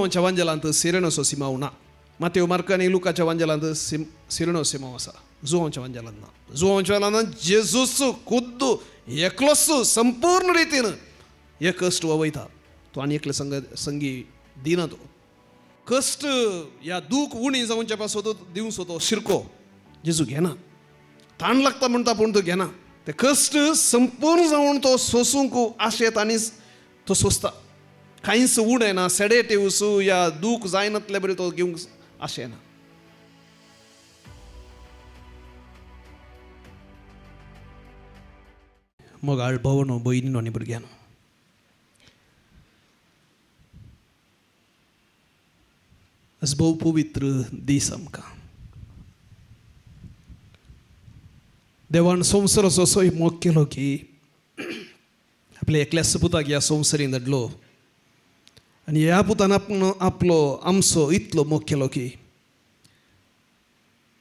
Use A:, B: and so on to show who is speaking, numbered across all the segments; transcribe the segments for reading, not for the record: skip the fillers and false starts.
A: वांजेलांत सिरेनोसो सिमांव ना. मातेव, मार्क आनी लुकाच्या वांजेलांत सिरेनो सिमांव आसा, जुवांच्या वांजेलांत ना. जुवांच्या वांजेलांत जेजूस खुद्द एकलोच संपूर्ण रितीन हे कश्ट वयता. तो आनी एकले संग संगी दिना. तो कश्ट या दूख उणी जावच्या पासत दिवचो तो शिरको जेजू घेना. ताण लागता म्हणटा पूण तो घेना. ते कश्ट संपूर्ण जावन तो सोसूंक आशेत आनी तो सोंसता. कांयच उणें ना, सेडेटिव्स या दूख जायनातले बरी तो घेवंक आशेना. मोगाळ भोवनो, भयणीनो आनी भुरग्यानो, आज भोव पवित्र दीस आमकां. देवान संवसाराचो असोय मोग केलो की आपल्या एकल्याच पुताक ह्या संवसारीन धाडलो आनी ह्या पुतान आपलो आमचो इतलो मोग केलो की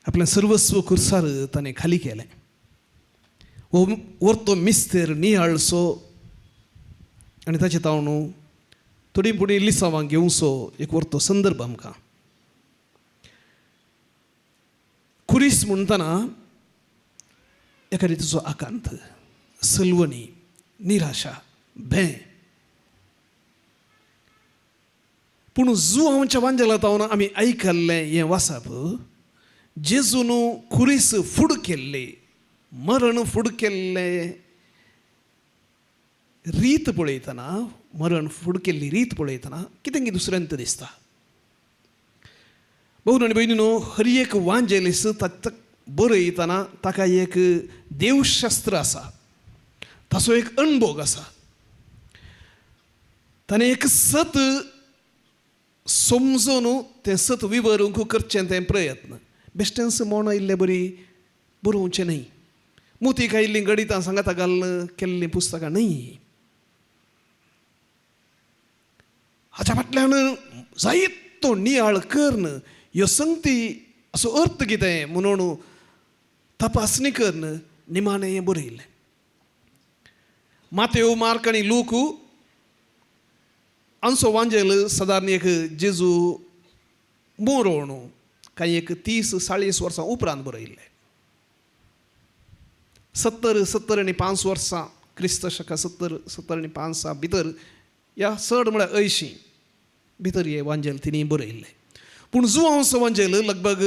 A: आपलें सर्वस्व कुर्सार ताणें खाली केलें. हो वर्तो मिस्तेर नियाळसो आनी ताचे तावन थोडीं पुणी लिसांवां घेवचो एक वर्तो संदर्भ आमकां. खुरीस म्हणटना एका रितीचो आकांत, सलवणी, निराशा, भें. पूण जुवांच्या वांजेला तावन आमी आयकल्लें हें वाचप, जेजून खुरीस फूड केल्ली, मरण फूड केल्लें रीत पळयतना, मरण फूड केल्ली रीत पळयतना कितें की दुसऱ्यांत दिसता. भोवन आनी भयणीनो, हर एक वांजेलीस बरयतना ताका एक देवशास्त्र आसा, ताचो एक अणभोग आसा. ताणें एक सत समजून तें सत विवरूंक करचें तें प्रयत्न. बेश्टेंच मोण आयिल्ले बरी बरोवचें न्हय, मोती आयिल्लीं गणितां सांगाता घालून केल्लीं पुस्तकां न्हय. हाच्या फाटल्यान जायतो नियाळ करून ह्यो संगती असो अर्थ कितें म्हणून तपासणी करून निमाणें हें बरयलें. मातेव, मार्क आनी लूक आमचो वांजेल सादारण एक जेजू मोरोण कांय एक 30-40 वर्सां उपरांत बरयल्लें. 70 आनी 5 वर्सां, क्रिस्त शका 70 आनी 5 भितर या चड म्हळ्यार 80 भितर हे वांजेल तिणी बरयल्लें. पूण जुवांचो वांजेल लगभग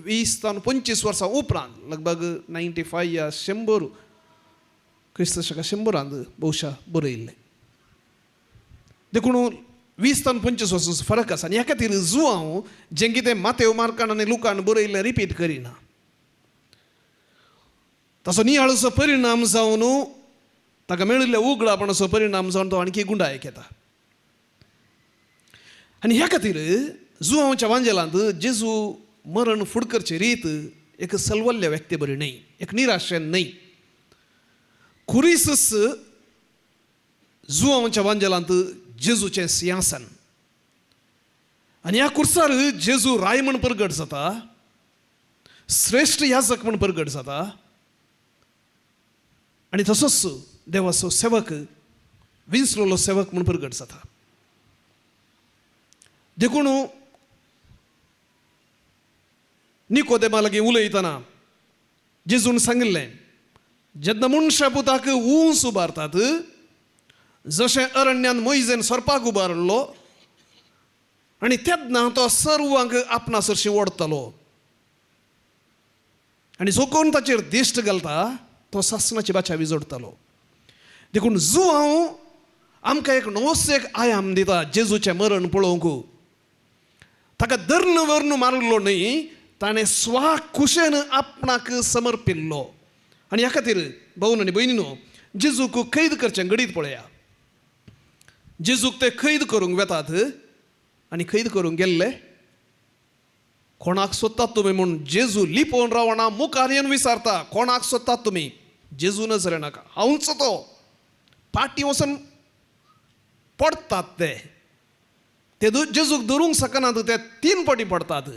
A: 20 तावन 25 वर्सां उपरांत, लगभग 95 या 100 क्रिस्त शका 100 बहुशा बरयल्लें. देखून 20 तावन 25 वर्सांचो फरक आसा. आनी ह्या खातीर जुवांव जें कितें मातेव, मार्कान आनी लुकान बरयल्लें रिपीट करिना. ताचो नियाळाचो परिणाम जावन ताका मेळिल्ल्या उगडापणाचो परिणाम जावन तो आणखी गुंडायक येता. आनी ह्या खातीर जुवांच्या वांजेलांत जेजू मरण फूड करची रीत एक सलवल्ल्या व्यक्ती बरी न्हय, एक निराशेन न्हय. खुरीसच जुवांच्या वांजेलांत जेजूचें सिंहासन आनी ह्या कुर्सार जेजू राय म्हण परगट जाता, श्रेश्ठ याजक म्हण परगट जाता आनी तसोच देवाचो सेवक, विंचलेलो सेवक म्हण परगट जाता. देखून निकोदेमा लागीं उलयतना जेजून सांगिल्लें, जेन्ना मनशा पुताक ऊंच उबारतात, जशें अरण्यान मोयजेन सोरपाक उबारलो आनी तेन्ना तो सर्वांक आपणा सरशी ओडटलो आनी जो कोण ताचेर दिश्ट घालता तो सासणाची बाचा विजोडटलो. देखून जुवांव आमकां एक नवोच एक आयाम दिता. जेजूचें मरण पळोवंक ताका दर्न वर्ण मारलो न्हय, ताणें स्वा कुशेन आपणाक समर्पिल्लो. आनी ह्या खातीर भावन आनी भयणीनो, जेजूक कैद करचें घडीत पळया. जेजूक ते कैद करूंक वेतात आनी कैद करूंक गेल्ले कोणाक सोदतात तुमी म्हूण जेजू लिपोवन रावना, मुखार येवन विचारता, कोणाक सोदतात तुमी? जेजू नजरे नाका, हांवच तो. पाटी वचून पडटात ते, ते जेजूक धरूंक शकनात, ते 3 पटी पडटात.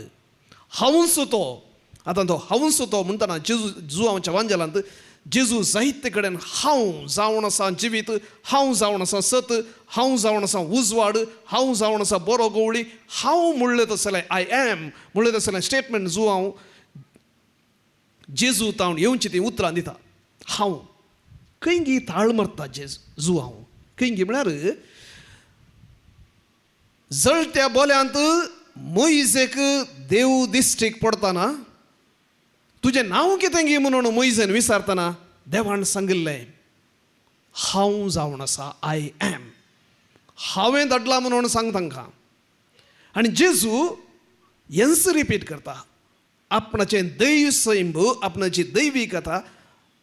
A: हांवच तो. आतां तो हांवच तो म्हणटना जेजू जुवांच्या वांजेलांत जेजू जायते कडेन हांव जावन आसा जिवीत, हांव जावन आसा सत, हांव जावन आसा उजवाड, हांव जावन आसा बरो गवळी, हांव म्हणलें तसलें I am म्हणलें तसलें स्टेटमेंट जुवांव जेजू तावन येवची ती उतरां दिता. हांव खंयगी ताळ मारता जेजू जुवांव खंयगी म्हळ्यार जळत्या बोल्यांत मोयजेक देव दिश्टीक पडटना तुजें नांव कितें गी म्हणून मोयजेन विचारतना देवान सांगिल्लें हांव जावन आसा I am, हांवें धाडला म्हणून सांग तांकां. आनी जेजू हेंच रिपीट करता, आपणाचें दैव सैंब, आपणाची दैवी कथा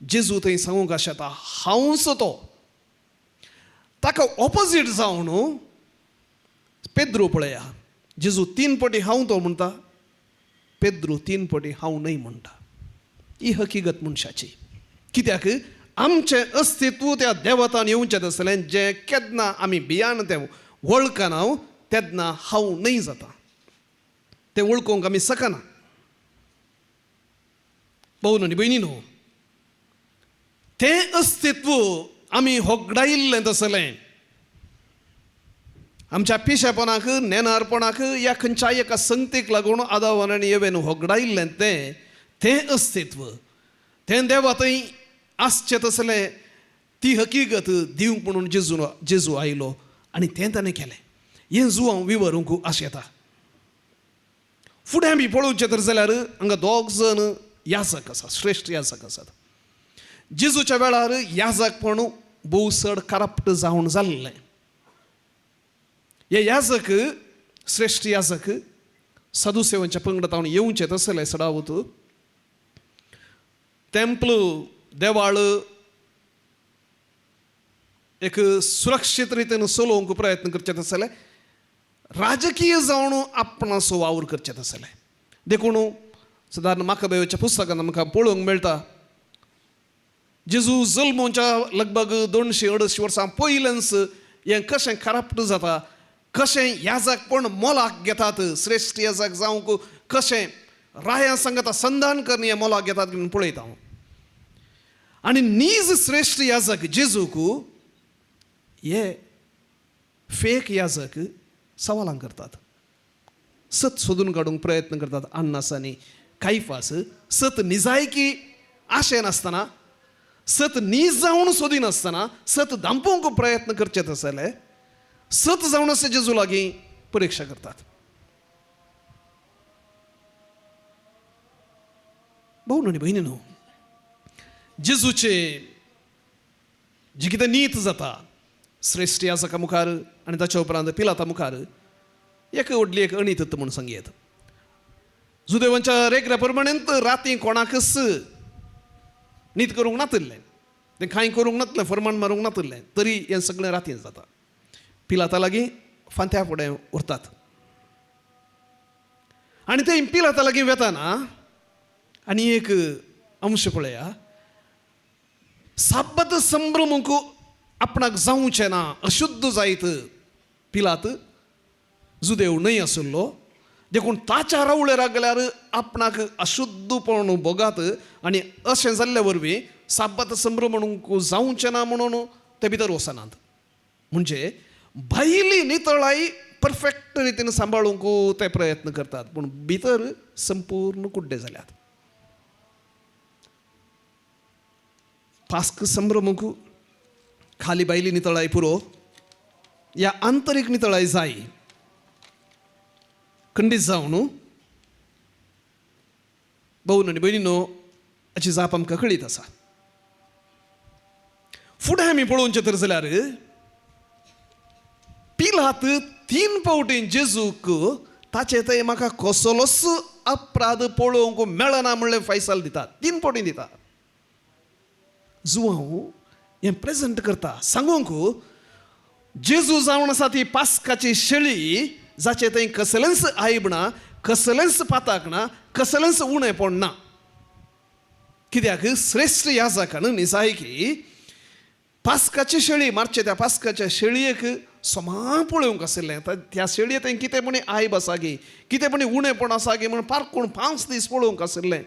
A: जेजू थंय सांगूंक आशेता हांवच तो. ताका ऑपोजीट जावन पेद्रू पळया, जेजू तीन पटी हांव तो म्हणटा, पेद्रू तीन पटी हांव न्हय म्हणटा. ही हकीगत मनशाची. कित्याक आमचें अस्तित्व त्या देवतान येवचें आसलें जें केन्ना आमी भियान तें वळखना तेन्ना हांव न्हय जाता, तें वळखूंक आमी शकना. भाव आनी भयणी न्हू, तें अस्तित्व आमी होगडायिल्लें तसलें आमच्या पिशेपणाक, नेनारपणाक, ह्या खंयच्याय एका संगतीक लागून आदावान आनी येवेन होगडायिल्लें तें तें अस्तित्व तें देवा थंय आसचें तसलें ती हकीगत दिवंक म्हणून जेजू जेजू आयलो आनी तें ताणें केलें. हें जुवांव विवरूंक आशेता. फुडें आमी पळोवचें तर जाल्यार हांगा दोग जण याजक आसात, श्रेश्ठ याजक आसात. जेजूच्या वेळार याजकपण भोव चड करप्ट जावन जाल्लें. हे याजक श्रेश्ठ याजक सदुसेवांच्या पंगडांत येवचें तसलें सडावत टेम्पल देवाळ एक सुरक्षीत रितीन चलोवंक प्रयत्न करचे तसले राजकीय जावन आपणाचो वावर करचे तसले. देखून सदारण माकाबेच्या पुस्तकान आमकां पळोवंक मेळटा जेजू जल्मोच्या लगभग 200-250 वर्सां पयलेंच हें कशें करप्ट जाता, कशें याजकपण मोलाक घेतात, श्रेश्ठ याजक जावंक कशें राया सांगता संधान करून हें मोलाक घेतात म्हणून पळयता हांव. आनी नीज श्रेश्ठ याजक जेजूक हे फेक याजक सवालां करतात, सत सोदून काडूंक प्रयत्न करतात. अन्नास आनी कायफास सत निजायकी आशे नासतना, सत नीज जावन सोदिनासतना सत दांपोवंक प्रयत्न करचे तसले सत जावन आसा जेजू लागीं परिक्षा करतात. भाव आनी भयणी न्हू, जेजूचे जी कितें नीत जाता श्रेश्ठ याजका मुखार आनी ताच्या उपरांत पिलाता मुखार एक व्हडली एक अणीत म्हूण सांगयेत. जुदेवांच्या रेगऱ्या प्रमाणेंत राती कोणाकच नीत करूंक नातिल्लें, तें कांय करूंक नातलें, फरमान मारूंक नातिल्लें, तरी हें सगळें रातीन जाता. पिलाता लागीं फांत्या फुडें व्हरतात आनी ते पिलाता लागीं वेताना आनी एक अंश पळया, साब्बत संभ्रमूंक आपणाक जावचें ना, अशुद्ध जायत. पिलात जुदेव न्हय आशिल्लो देखून ताच्या रावळेराक गेल्यार आपणाक अशुद्धपण भोगात आनी अशें जाल्ले वरवीं साब्बत संभ्रमणूंक जावचें ना म्हणून ते भितर वचनात. म्हणजे भायली नितळाय परफेक्ट रितीन सांबाळूंक ते प्रयत्न करतात, पूण भितर संपूर्ण कुड्डे जाल्यात. पास्क संभ्रमूंक खाली भायली नितळाय पुरो, या आंतरीक नितळाय जाय खंडीत जावं न्हू. भाव आनी भयणीनो, हाची जाप आमकां कळीत आसा. फुडें आमी पळोवचें तर जाल्यार पिलात 3 फावटी जेजूक ताचे थंय म्हाका कसलोच अपराध पळोवंक मेळना म्हणलें फैसल दिता, 3 फावटी दिता. जुवांव हें प्रेजेंट करता सांगूंक जेजू जावन आसा ती पास्काची शेळी जाचे थंय कसलेंच आयब ना, कसलेंच पाताक ना, कसलेंच उणेपण ना. कित्याक श्रेश्ठ याजकान निजायकी पास्काची शेळी मारचे त्या पास्काच्या शेळयेक समा पळोवंक आशिल्लें. त्या शेळये थंय कितें म्हणी आयब आसा गी, कितें म्हणी उणेपण आसा गी म्हण पारकून 5 दीस पळोवंक आशिल्लें.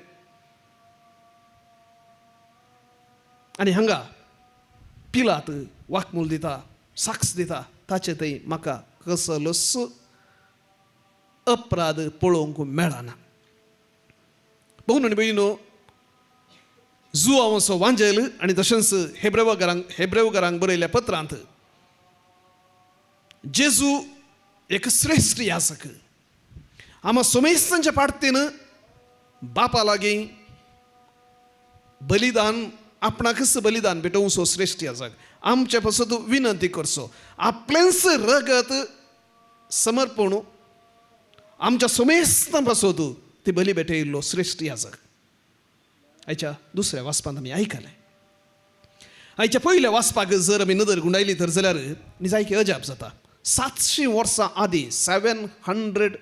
A: आनी हांगा पिलात वाकमूल दिता, साक्ष दिता, ताचे थंय म्हाका कसलोच अपराध पळोवंक मेळना. भोवन आनी भयणीनो, जुआंवचो वांजेल आनी तशेंच हेब्रेवघरांक बरयल्या पत्रांत जेजू एक श्रेश्ठ याजक, आमा सोमेस्तांच्या पाडतीन बापा लागीं बलिदान, आपणाकच बलिदान भेटोवचो श्रेश्ठ याजक, आमचे पासत विनंती करचो, आपलेंच रगत समर्पण आमच्या सोमेस्तां पासत ती बली भेटयल्लो श्रेश्ठ याजक. आयच्या दुसऱ्या वाचपांत आमी आयकलें. आयच्या पयल्या वाचपाक जर आमी नदर गुंडायली तर जाल्यार निजायकी अजाप जाता. 700 वर्सां आदीं, 700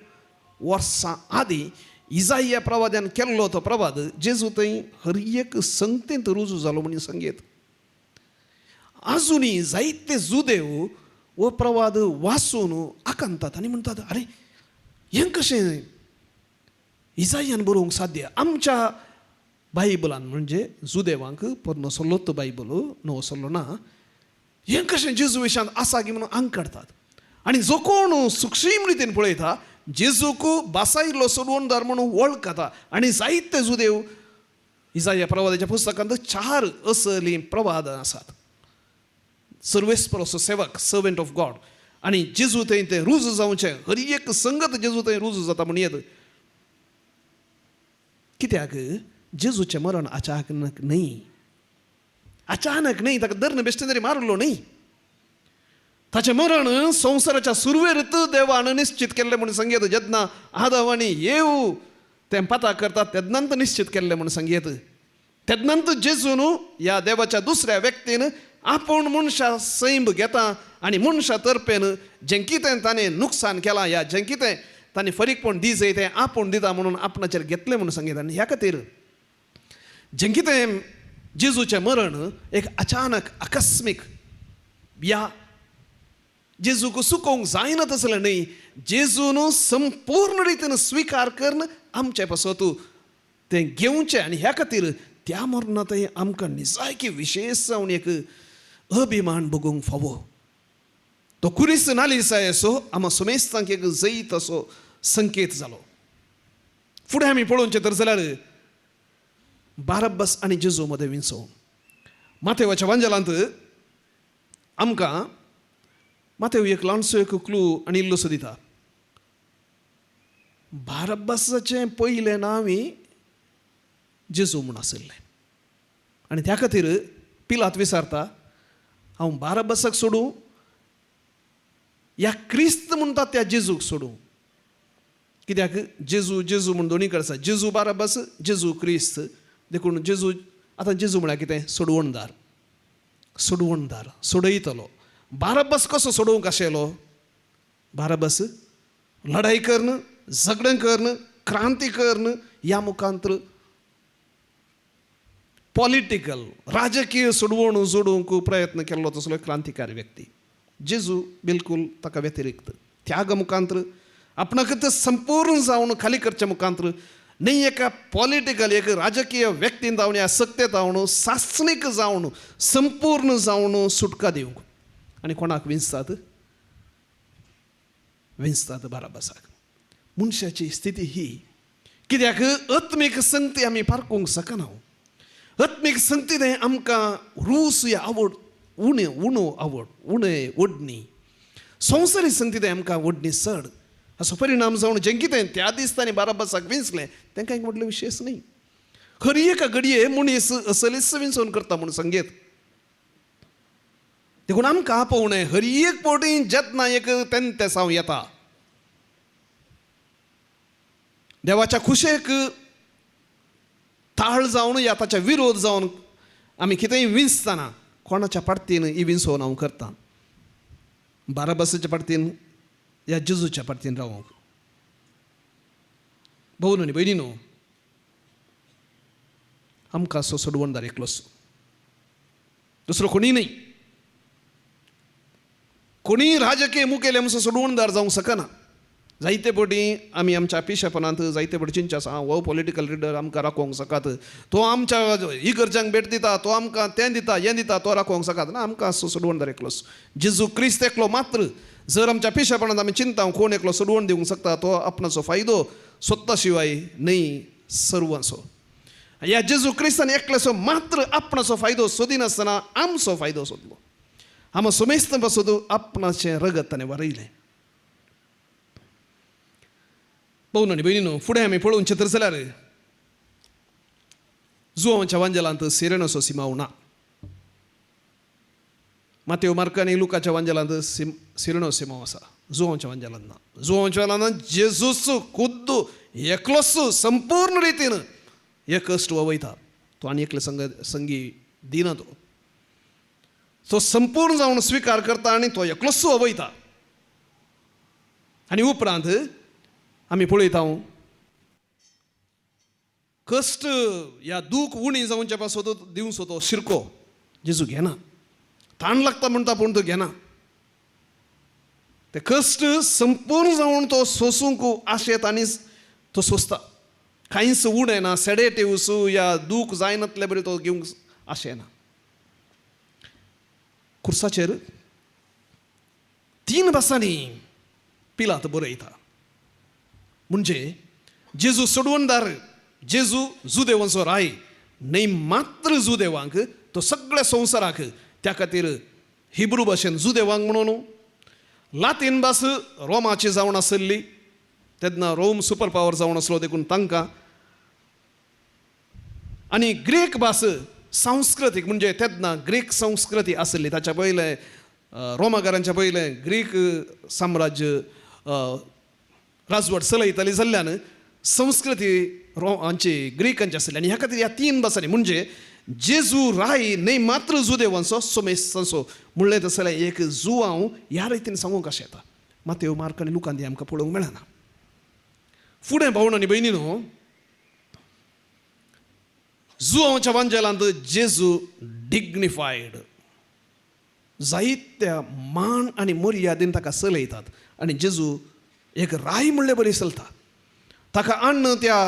A: वर्सां आदीं इजाया प्रवाद्यान केल्लो तो प्रवाद जेजू थंय हर एक संगतेंत रुजू जालो म्हूण संगीत. आजुनूय जायते जुदेव हो प्रवाद वाचून आकांतात आनी म्हणटात, आरे हें कशें इजायान बरोवंक साध्य? आमच्या बायबलान, म्हणजे जुदेवांक पोरनो सल्लो तो बायबल, नवो सल्लो ना, हें कशें जेजू विशांत आसा की म्हणून आंग काडटात. आनी जो कोण सुक्षीम रितीन पळयता जेजूक बासायल्लो सोडवणदार म्हणून वळखता. आनी जायते जुदेव इजाया प्रवादाच्या पुस्तकांत 4 असलीं प्रवादां आसात. सर्वेस्परोसो सेवक, सर्वंट ऑफ गॉड, आनी जेजू थंय तें रुजू जावचें, हर एक संगत जेजू थंय रुजू जाता म्हण येत. कित्याक जेजूचें मरण अचानक न्हय, अचानक न्हय, ताका दर्न बेश्टें तरी मारलो न्हय. ताचें मरण संवसाराच्या सुरवेरत देवान निश्चित केल्लें म्हूण सांगयत. जेन्ना आदव आनी येव तें पता करतात तेन्नाच निश्चित केल्लें म्हूण सांगयत. तेन्नाच जेजून ह्या देवाच्या दुसऱ्या व्यक्तीन आपूण मनशा सैम घेता आनी मनशा तर्फेन जें कितें ताणें नुकसान केलां ह्या जें कितें ताणें फरीकपण दी जाय तें आपूण दिता म्हणून आपणाचेर घेतलें म्हणून सांगयता. आनी ह्या खातीर जें कितें जेजूचें मरण एक अचानक आकस्मीक ह्या जेजूक चुकोवंक जायना तसलें न्हय, जेजून संपूर्ण रितीन स्विकार करून आमचे पासत तें घेवचें. आनी ह्या खातीर त्या मरणांत आमकां निजायकी विशेश जावन एक अभिमान भोगूंक फावो. तो कुरीस नालिसाय असो आमा सुमेस्तांक एक जैत असो संकेत जालो. फुडें आमी पळोवचें तर जाल्यार बारब्बस आनी जेजू मदें विंचोवन मातेवाच्या वांजेलांत आमकां मातेव एक ल्हानसो एक क्लू आनी इल्लोसो दिता. बारब्बसाचें पयलें नांव जेजू म्हूण आशिल्लें आनी त्या खातीर पिलात विचारता, हांव बारब्बसाक सोडूं या क्रिस्त म्हणटा त्या जेजूक सोडूं? कित्याक जेजू जेजू म्हूण दोनी कडेन आसा, जेजू बारब्बस, जेजू क्रिस्त. देखून जेजू आतां जेजू म्हळ्यार कितें? सोडवणदार, सोडवणदार, सोडयतलो. बारब्बस कसो सोडोवंक आशिल्लो? बारब्बस लढाई करून, झगडें करून, क्रांती करून ह्या मुखांतर पॉलिटिकल राजकीय सोडवण जोडूंक प्रयत्न केल्लो तसलो क्रांतिकारी व्यक्ती. जेजू बिलकूल ताका व्यतिरिक्त त्याग मुखांतर आपणाकच संपूर्ण जावन खाली करच्या मुखांतर न्ही एका पॉलिटिकल एक राजकीय व्यक्तीन जावन ह्या सत्तेत जावन सासणीक जावन संपूर्ण जावन सुटका दिवंक. आनी कोणाक विंचतात? विंचतात बाराबसाक. मनशाची स्थिती ही कित्याक आत्मीक संगती आमी पारकूंक शकना. आत्मीक संगती तें आमकां रूस या आवड उणें उणो आवड उणें ओडणी, संवसारी संगती तें आमकां ओडणी चड. असो परिणाम जावन जें कितें त्या दिसतानी बाराबसाक विंचलें तेंकां एक व्हडलें विशेश न्ही. हर एका घडये मनीस असलीच विंचोवन करता म्हूण संगीत. देखून आमकां आपोवणें हर एक फावटी जेन्ना एक तेंतेसांव येता देवाच्या खुशेक ताळ जावन या ताच्या विरोध जावन आमी कितेंय विंचतना कोणाच्या पार्टीन ही विंचोवन हांव करता, बाराबसाच्या पार्टीन या जेजूच्या पार्टीन रावंक. भोव न्हय भयणी न्हू, आमकां असो सोडवणदार एकलोच, दुसरो कोणीय न्हय. कोणीय राजकीय मुखेल आमचो सोडवणदार जावंक शकना. जायते पटी आमी आमच्या पिशेपणांत जायते पटी चिंतचे आसा, हो पॉलिटिकल लिडर आमकां राखोवंक सकात, तो आमच्या इगर्जांक भेट दिता, तो आमकां तें दिता हें दिता, तो राखोवंक सकात ना. आमकां सोडवणदार एकलोच जेजू क्रिस्त एकलो मात्र. जर आमच्या पिशेपणांत आमी चिंता कोण एकलो सोडवण दिवंक शकता, तो आपणाचो फायदो स्वता शिवाय न्हय सर्वांचो. ह्या जेजू क्रिस्तान एकल्याचो मात्र आपणाचो फायदो सोदिनासतना आमचो फायदो सोदलो. आम सुमेस्त पासून आपणाचें रगत ताणें वारयलें. भोवन आनी भयणीनो, फुडें आमी पळोवचें तर जाल्यार जुवांच्या वांजेलांत सिरेनोचो सिमाव ना. मातेव मार्क आनी लुकाच्या वांजेलांत सिरेनो सिमाव आसा, जुवांच्या वांजेलांत ना. जुवांच्या वांजेलांत जेजूस खुद्द एकलोच संपूर्ण रितीन एक कश्ट वयता, तो आनी एकले संगी दिना, तो तो संपूर्ण जावन स्विकार करता आनी तो एकलोच वयता. आनी उपरांत आमी पळयता कश्ट या दूख उणी जावचे पासत दिवचो तो शिरको जेजू घेना. ताण लागता म्हणटा पूण तो घेना. ते कश्ट संपूर्ण जावन तो सोसूंक आशेत आनी तो सोंसता. कांयच उणें ना, सेडेटिव्स या दूख जायनातले बरें तो घेवंक आशेना. खुर्साचेर 3 भासांनी पिलात बरयता. म्हणजे जेजू सोडवणदार, जेजू जुदेवांचो राय न्हय मात्र जुदेवांक, तो सगळ्या संवसाराक. त्या खातीर हिब्रू भाशेन जुदेवांक म्हणून, लातीन भास रोमाची जावन आसली तेन्ना रोम सुपर पावर जावन आसलो देखून तांकां, आनी ग्रीक भास सांस्कृतीक म्हणजे तेन्ना ग्रीक संस्कृती आसली. ताच्या पयलें रोमाकारांच्या पयलें ग्रीक साम्राज्य राजवट चलयताली जाल्ल्यान संस्कृती हांची ग्रीकांची आसली. आनी ह्या खातीर ह्या 3 भासांनी म्हणजे जेजू राय न्हय मात्र जुदेवांचो सोमेस्तांचो म्हणलें तसलें एक जुवांव ह्या रितीन सांगूंक कशें येता. मातेव मार्क आनी लुकान ती आमकां पळोवंक मेळना. फुडें भावण आनी भयणीनो, जुवांच्या वांजेलांत जेजू डिग्निफायड जायत्या मान आनी मर्यादेन ताका चलयतात आनी जेजू एक राय म्हणले बरी चलता. ताका अन्न त्या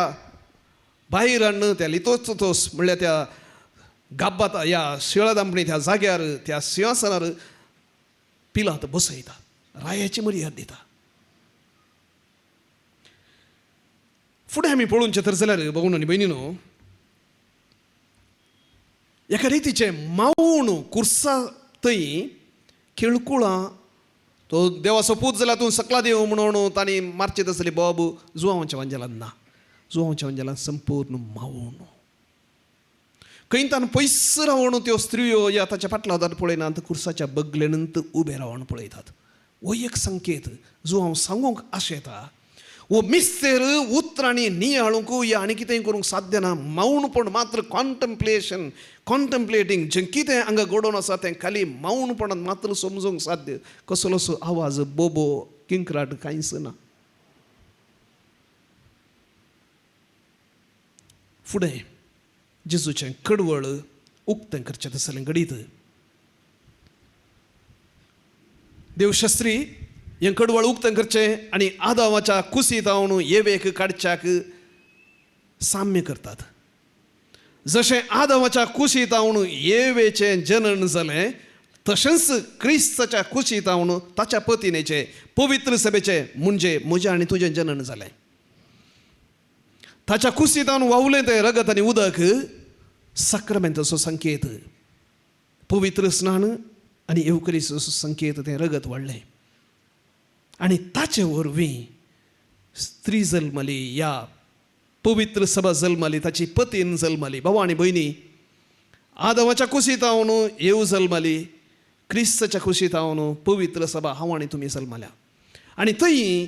A: भायर अन्न त्या लितोचतोस म्हणल्यार त्या गाब्बात ह्या शिळादांपणी त्या जाग्यार त्या सिंहासनार पिलात बसयता, रायाची मर्याद दिता. फुडें आमी पळोवचें तर जाल्यार भावण आनी भयणीनो, एका रितीचें मावूण कुर्सा थंय खेळकुळां तो देवाचो पूत जाल्यार तूं सकला देव म्हणून तांणी मारचें तसली बोब जुवांच्या वांजेलान ना. जुवांच्या वांजेलान संपूर्ण मावूण खंयतान पयस रावन त्यो स्त्रियो या ताच्या फाटल्या वतान पळयनात, कुर्साच्या बगलेनंत उबे रावन पळयतात. हो एक संकेत जो हांव सांगूंक आशेता. हो मिस्तेर उतरांनी नियाळूंक या आनी कितेंय करूंक साध्य ना. मौनपण मात्र कॉन्टम्प्लेशन, कॉन्टम्प्लेटींग जें कितें हांगा घडोवन आसा तें खाली मौनपणान मात्र समजूंक साध्य. कसलोसो आवाज, बोबो, किंक्राट कांयच ना. फुडें जेजूचें कडवळ उक्तें करचें तसलें घडीत देवशास्त्री हें कडवळ उक्तें करचें आनी आदावाच्या कुशीत हांव येवेक काडच्याक साम्य करतात. जशें आदावाच्या कुशीत हांव येवेचें जनन जालें तशेंच क्रिस्ताच्या कुशीत हांव ताच्या पतिनेचें पवित्र सभेचें म्हणजे म्हजें आनी तुजें जनन जालें. ताच्या कुशीत हांव वावलें तें रगत आनी उदक साक्रामेंताचो संकेत, पवित्र स्नान आनी येवकरीचो संकेत तें रगत वाडलें आनी ताचे वरवीं स्त्री जल्मली, या पवित्र सभा जल्मली, ताची पतीन जल्मली. भाव आनी भयणी, आदवाच्या कुशीत हांव येव जल्मली, क्रिस्ताच्या कुशीत हांव पवित्र सभा हांव आनी तुमी जल्मल्या. आनी थंय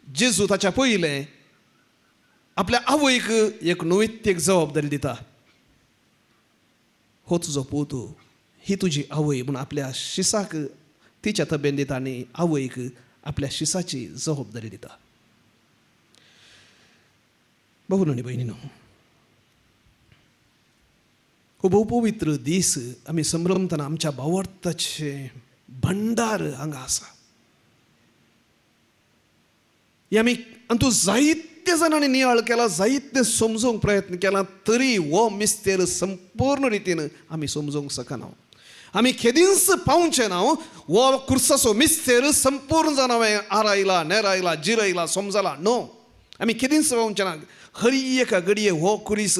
A: जेजू ताच्या पयलें आपल्या आवयक एक नैतिक जबाबदारी दिता. हो तुजो पूत, ही तुजी आवय म्हूण आपल्या शिसाक तिच्या तब्येन दिता आनी आवयक आपल्या शिसाची जबाबदारी दिता. भाऊ आनी भयणीनो, हो भोव पवित्र दीस आमी संभ्रमतना आमच्या भावार्थाचें भंडार हांगा आसा. हे आमी अंतू जायते जाणांनी नियाळ केला, जायते समजूंक प्रयत्न केला, तरी हो मिस्तेर संपूर्ण रितीन आमी समजूंक शकना. आमी केदींच पावचे ना. हो खुर्साचो मिस्तेर संपूर्ण जाण हांवें आरायला, नेरायला, जिरयला, समजला न्हू. आमी केदींच पावचे ना. हर एका घडये हो खुरीस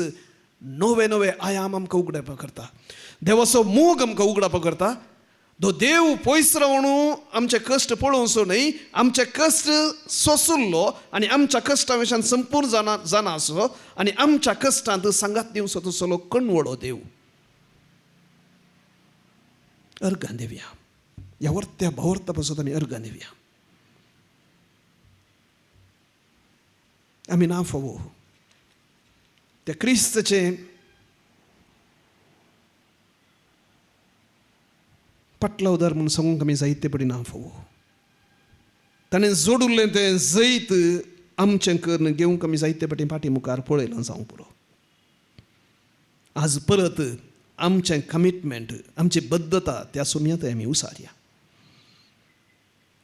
A: नवे नवे आयाम आमकां उगडापा करता, देवाचो मोग आमकां उगडापा करता. दो देव पयस रावन आमचे कश्ट पळोवचो न्हय, आमचे कश्ट सोंसुल्लो आनी आमच्या कश्टा विशयान संपूर्ण जाणा जाणा आसलो आनी आमच्या कश्टांत सांगात दिवचो तसलो कणवडो देव. अर्गां दिवया, ह्या वर्त्या भोवर्ता पासत आमी अर्गां दिवया. आमी ना फावो त्या क्रिस्ताचें पाटलावदार म्हूण सांगूंक आमी जायते पडी ना फावो. ताणें जोडुल्लें तें जैत आमचें करून घेवंक आमी जायते पटी फाटीं मुखार पळयलां जावं पुरो. आज परत आमचें कमिटमेंट, आमची बद्दता त्या सुमयांत आमी उसारया.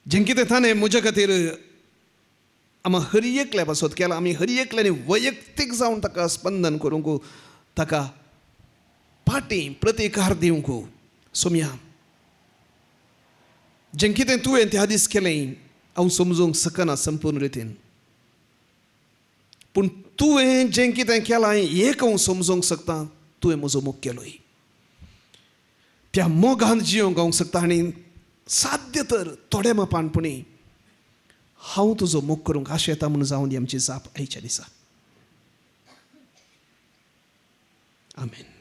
A: जें कितें ताणें म्हज्या खातीर आमी हर एकल्या पासत केलां, आमी हर एकल्यानी वैयक्तीक जावन ताका स्पंदन करूंक, ताका फाटीं प्रतिकार दिवंक सोमया. जें कितें तुवें त्या दीस केलें हांव समजूंक शकना संपूर्ण रितीन, पूण तुवें जें कितें केलां एक हांव समजूंक शकता, तुवें म्हजो मोग केलोय. त्या मोगान जियोंक हांव शकता आनी साद्य तर थोडे मापानपणी हांव तुजो मोग करूंक आशेता म्हूण जावन दी आमची जाप आयच्या दिसा. आमेन.